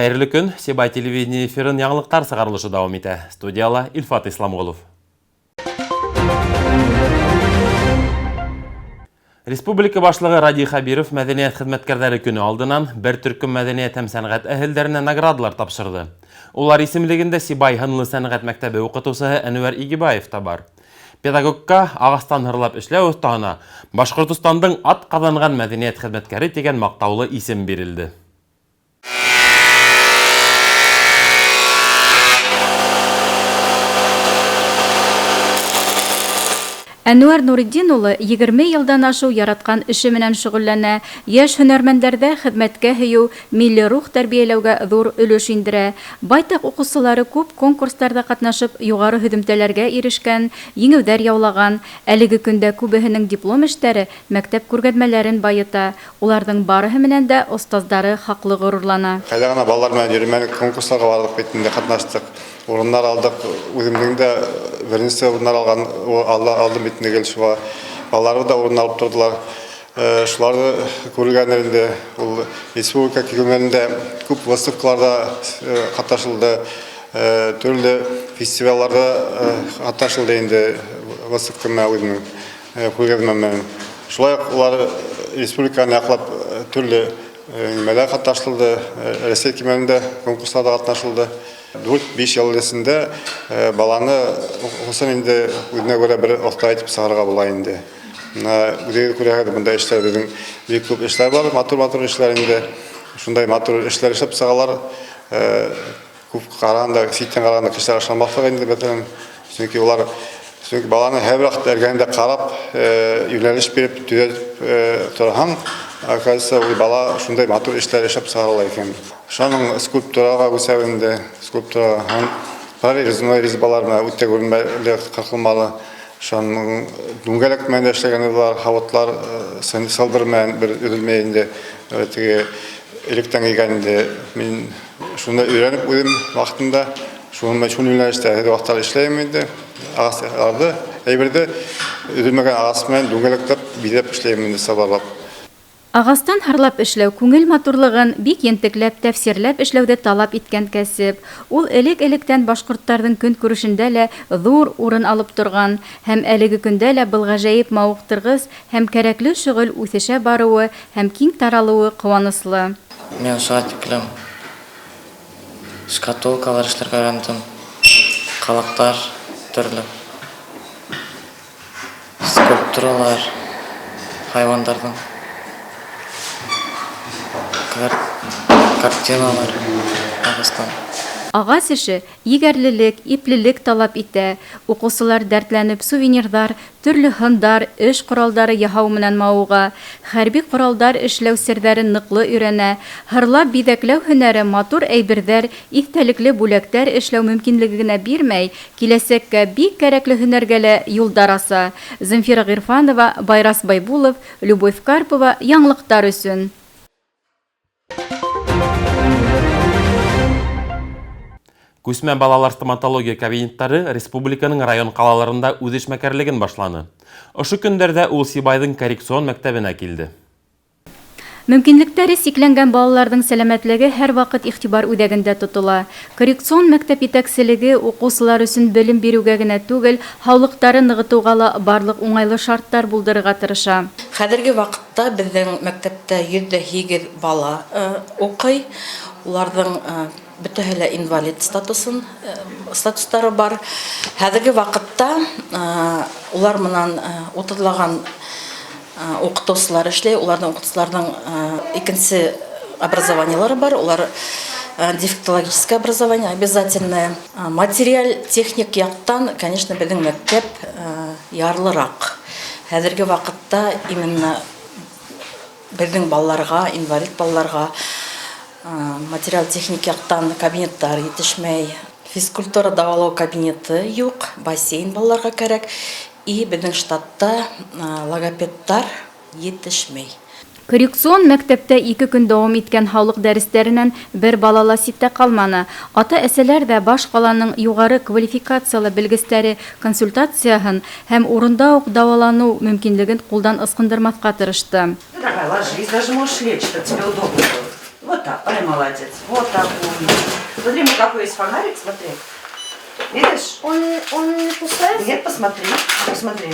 Хәйерле көн, Сибай телевидение эфирын яңылыҡтар сығарылышы дауам итә. Студияла Илфат Исламғолов. Республика башлығы Радий Хәбиров мәҙәниәт хеҙмәткәрҙәре көнө алдынан бер төркөм мәҙәниәт һәм сәнғәт әһелдәренә наградалар тапшырҙы. Улар исемлегендә Сибай һынлы сәнғәт мәктәбе уҡытыусыһы Әнүәр Игебаев та бар. Педагогка ағастан һырлап эшләү оҫтаһына Башҡортостандың ат ҡаҙанған мәҙәниәт хеҙмәткәре тигән маҡтаулы исем бирелде. Әнүәр Нуретдин улы 20 йылдан ашыу яратҡан эше менән шөғөлләнә, йәш һөнәрмәндәрҙә хеҙмәткә һөйөү, милли рух тәрбиәләүгә ҙур өлөш индерә. Байтаҡ уҡыусылары күп конкурстарҙа ҡатнашып, юғары һөҙөмтәләргә ирешкән, еңеүҙәр яулаған. Әлеге көндә күбеһенең диплом эштәре мәктәп күргәҙмәләрен байыта. Уларҙың барыһы менән дә остаздары хаҡлы ғорурлана. Ҡайҙа ғына балалар менән йөрөмәнек, конкурстарға барҙыҡ бит инде, ҡатнаштыҡ. Урыннар алдыҡ, үҙемдең дә беренсе урыннар алған алдым бит инде гел шуға. Балалары да урын алып торҙолар. Шуларҙы күрелгәндер инде. Ул республика килгәндә күп выставкаларҙа ҡатнашылды, төрлө фестивалдәрҙә ҡатнашылды инде выставка менән үҙенең күргәҙмә менән. Шулай уҡ улар республиканы яҡлап төрлө нимәлә ҡатнашылды, Рәсәй кимәлендә конкурстарҙа ҡатнашылды. 4-5 йыл эсендә баланы уҡыусын инде үҙенә күрә бер оҫта итеп сығарырға була инде. Бына үҙегеҙ күрәһегеҙ, бында эштәр беҙҙең бик күп эштәр бар, матур-матур эшләр инде. Шундай матур эшләр эшләп сығалар. Күп ҡарағанда, ситтән ҡарағанда кешеләр ышанмаҫлыҡ инде, мәҫәлән, сөнки улар, сөнки баланы һәр ваҡыт эргәһендә ҡарап, йүнәлеш биреп, төҙәтеп торһаң, оказывается, ул бала шундай матур эшләр эшләп сығара ала икән. Шуның скульптураға күсә инде, скульптура һәм прорезной резьбалар менән үтә күренмәле, ҡырҡылмалы. Шуның дүңгәләк менән дә эшләгәне бар, һауытлар сылбыр менән бер өҙөлмәй инде, теге электән килгән инде. Мин шуны өйрәнеп үҙем ваҡытында, шуны шул йүнәлештә һәр ваҡытта эшләйем инде. Ағастарҙы, әйберҙе өҙөлмәгән ағас менән дүңгәләкләп биҙәп эшләйем инде, сыбарлап. Ағастан һырлап эшләү күңел матурлығын бик ентекләп, тәфсирләп эшләүҙе талап иткән кәсеп. Ул элек-электән башҡорттарҙың көнкүрешендә лә ҙур урын алып торған һәм әлеге көндә лә был ғәжәйеп мауыҡтырғыс һәм кәрәкле шөғөл үҫешә барыуы һәм киң таралыуы ҡыуаныслы. Мин ошоға тиклем шкатулкалар эшләргә өйрәндем, ҡалаҡтар төрлө, скульптуралар, хайуандарҙың картиналар ағастан. Ағас эше егәрлелек, иплелек талап итә. Уҡыусылар дәртләнеп сувенирҙар, төрлө һындар, эш ҡоралдары яһау менән мауыға. Хәрби ҡоралдар эшләү серҙәрен ныҡлы өйрәнә. Һырлап биҙәкләү һөнәре матур әйберҙәр, иҫтәлекле бүләктәр эшләү мөмкинлеге генә бирмәй, киләсәккә бик кәрәкле һөнәргә лә юлдар аса. Земфира Ғирфанова, Байрас Байбулов, Любовь Карпова, яңылыҡтар өсөн. Күсмә балалар стоматология кабинеттары республиканың район ҡалаларында үҙ эшмәкәрлеген башланы. Ошо көндәрҙә ул Сибайҙың коррекцион мәктәбенә килде. Мөмкинлектәре сикләнгән балаларҙың сәләмәтлеге һәр ваҡыт иғтибар үҙәгендә тотола. Коррекцион мәктәп етәкселеге уҡыусылар өсөн белем биреүгә генә түгел, һаулыҡтарын нығытыуға ла барлыҡ уңайлы шарттар булдырырға тырыша. Хәҙерге ваҡытта беҙҙең мәктәптә 108 бала уҡый. Уларҙың бөтәһе лә инвалид статустары бар. Хәҙерге ваҡытта улар менән утыҙлаған уҡытыусылар эшләй. Уларҙың уҡытыусыларҙың икенсе образованиелары бар. Улар дефектологическое образование обязательное. Материаль техник яҡтан, конечно, беҙҙең мәктәп ярлыраҡ. Хәҙерге ваҡытта именно беҙҙең балаларға, инвалид балаларға материал техник яҡтан кабинеттар етешмәй. Физкультура дауалау кабинеты юҡ, бассейн балаларға кәрәк. И беҙҙең штатта логопедтар етешмәй. Коррекцион мәктәптә 2 көн дауам иткән һаулыҡ дәрестәренән бер бала ла ситтә ҡалманы. Ата-әсәләр ҙә баш ҡаланың юғары квалификациялы белгестәре консультацияһын һәм урында уҡ дауаланыу мөмкинлеген ҡулдан ысҡындырмаҫҡа тырышты. Давай, ложись, даже можешь лечь, чтобы тебе удобно было. Вот так. Ай, молодец. Вот так умный. Смотри, у меня какой есть фонарик, смотри. Видишь? Он не кусается? Нет, посмотри. Посмотри.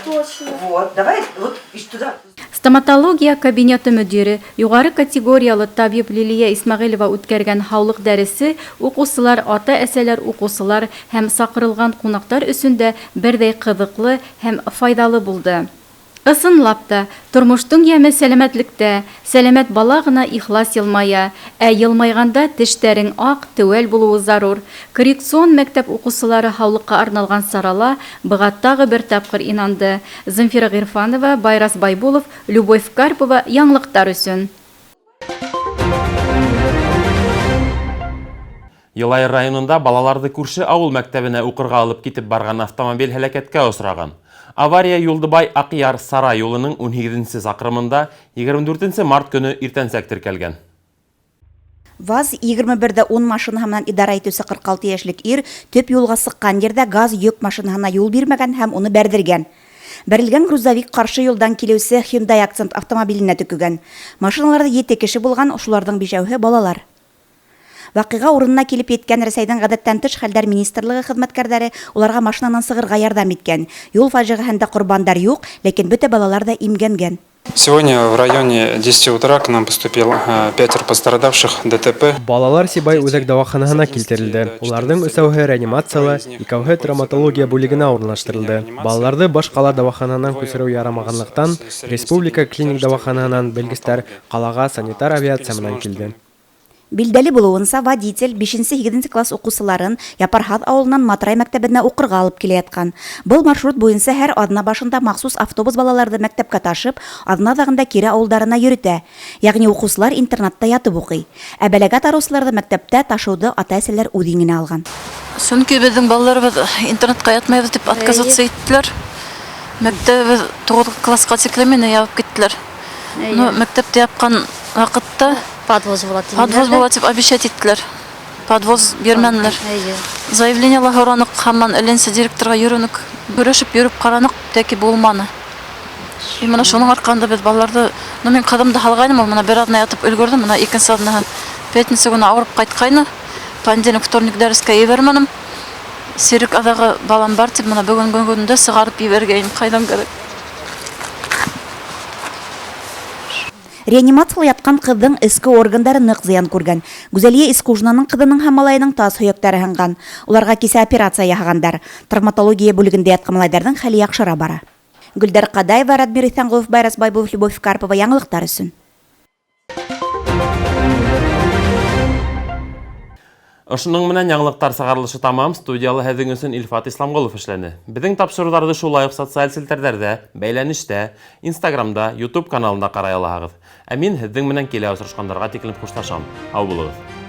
Точно. Вот, давай вот и туда. Стоматология кабинеты мөдире, югары категориялы табиб Лилия Исмәгыйлева үткәргән һаулыҡ дәресе укыусылар, ата-әсәләр, укыусылар һәм сакырылган кунаклар өчен дә бердәй кызыклы һәм файдалы булды. Ысынлап та, тормоштың яме сәламәтлектә. Сәламәт бала гына ихлас елмая. Ә елмайганда тештәрең ак, теүәл булуы зарур. Коррекцион мәктәп укучылары һаулыкка арналган сарала быга тагы бер тапкыр инанды. Земфира Гыйрфанова, Байрас Байбулов, Любовь Карпова яңлыктар өчен. Йылайыр районында балаларҙы күрше ауыл мәктәбенә уҡырға алып китеп барған автомобиль һәләкәткә осраған. Авария Юлдыбай Аҡъяр Сарай юлының 18 саҡрымында 24 март көнө иртәнсәк теркәлгән. ВАЗ 21 дә 10 машинаһы менән идара итеүсе 46 йәшлек ир төп юлға сыҡҡан ерҙә ГАЗ йөк машинаһына юл бирмәгән һәм уны бәрҙергән. Бәрелгән грузовик ҡаршы юлдан килеүсе Hyundai Accent автомобиленә төкөгән. Машиналарҙа 7 кеше булған, шуларҙың бишәүһе балалар. Ваҡиға урынына килеп еткән Рәсәйҙең ғәҙәттән тыш хәлдәр министрлығы хеҙмәткәрҙәре уларға машинанан сығырға ярҙам иткән. Юл фажиғәһендә ҡорбандар юҡ, ләкин бөтә балалар ҙа имгәнгән. Сегодня в районе 10 утра к нам поступил пятеро пострадавших ДТП. Балалар Сибай үҙәк дауаханаһына килтерелде. Уларҙың өсәүһе реанимацияла, икәүһе травматология бүлегенә урынлаштырылды. Балаларҙы баш ҡала дауаханаһынан күсереү ярамағанлыҡтан, республика клиник дауаханаһынан белгестәр ҡалаға санитар авиация менән килде. Билдәле булыуынса, водитель 5-8 класс уҡыусыларын Япарһаҙ ауылынан Матрай мәктәбенә уҡырға алып килә ятҡан. Был маршрут буйынса һәр аҙна башында махсус автобус балаларҙы мәктәпкә ташып, аҙна аҙағында кире ауылдарына йөрөтә. Йәғни уҡыусылар интернатта ятып уҡый. Ә бәләгә тарыусыларҙы мәктәптә ташыуҙы ата-әсәләр үҙ иңенә алған. Сөнки беҙҙең балаларыбыҙ интернатҡа ятмайбыҙ тип отказаться иттеләр. Мәктәбебеҙ 9 классҡа тиклем ине, ябып киттеләр. Ну, мәктәпте япҡан ваҡытта Подвоз була подвоз була тип обещать иттеләр. Подвоз бирмәнеләр. Заявлениелар һораныҡ, һаман эленсе директорға йөрөнөк, көрәшеп йөрөп ҡараныҡ, тәки булманы. И мына шуның арҡаһында беҙ балаларҙы, ну мин ҡыҙымды һалғайным, ул мына бер аҙна ятып өлгөрҙө, мына икенсе аҙнаһы пятница көнө ауырып ҡайтҡайны. Понедельник, вторник дәрескә ебәрмәнем. Сирек аҙағы балам бар тип, мына бөгөнгө көндә сығарып ебәргәйнем, ҡайҙан кәрәк. Реанимацияла ятҡан ҡыҙҙың эске органдары ныҡ зыян күргән. Гүзәлиә Исҡужинаның ҡыҙының һәм малайының таз һөйәктәре һынған. Уларға кисә операция яһағандар. Травматология бүлегендә ятҡан малайҙарҙың хәле яҡшыра бара. Гөлдәр Ҡадаева, Радмир Иҫәнғолов, Байрас Байбулов, Любовь Карпова. Яңылыҡтар өсөн. Ошоноң менән яңылыҡтар сығарылышы тамам. Студияла һеҙҙең өсөн Илфат Исламғолов эшләне. Беҙҙең тапшырыуҙарҙы шулай уҡ социаль селтәрҙәрҙә, бәйләнештә, Инстаграмда, YouTube каналында ҡарай алаһығыҙ. Ә мин һеҙҙең менән килә осрашҡандарға тиклем хушлашам. Һау булығыҙ.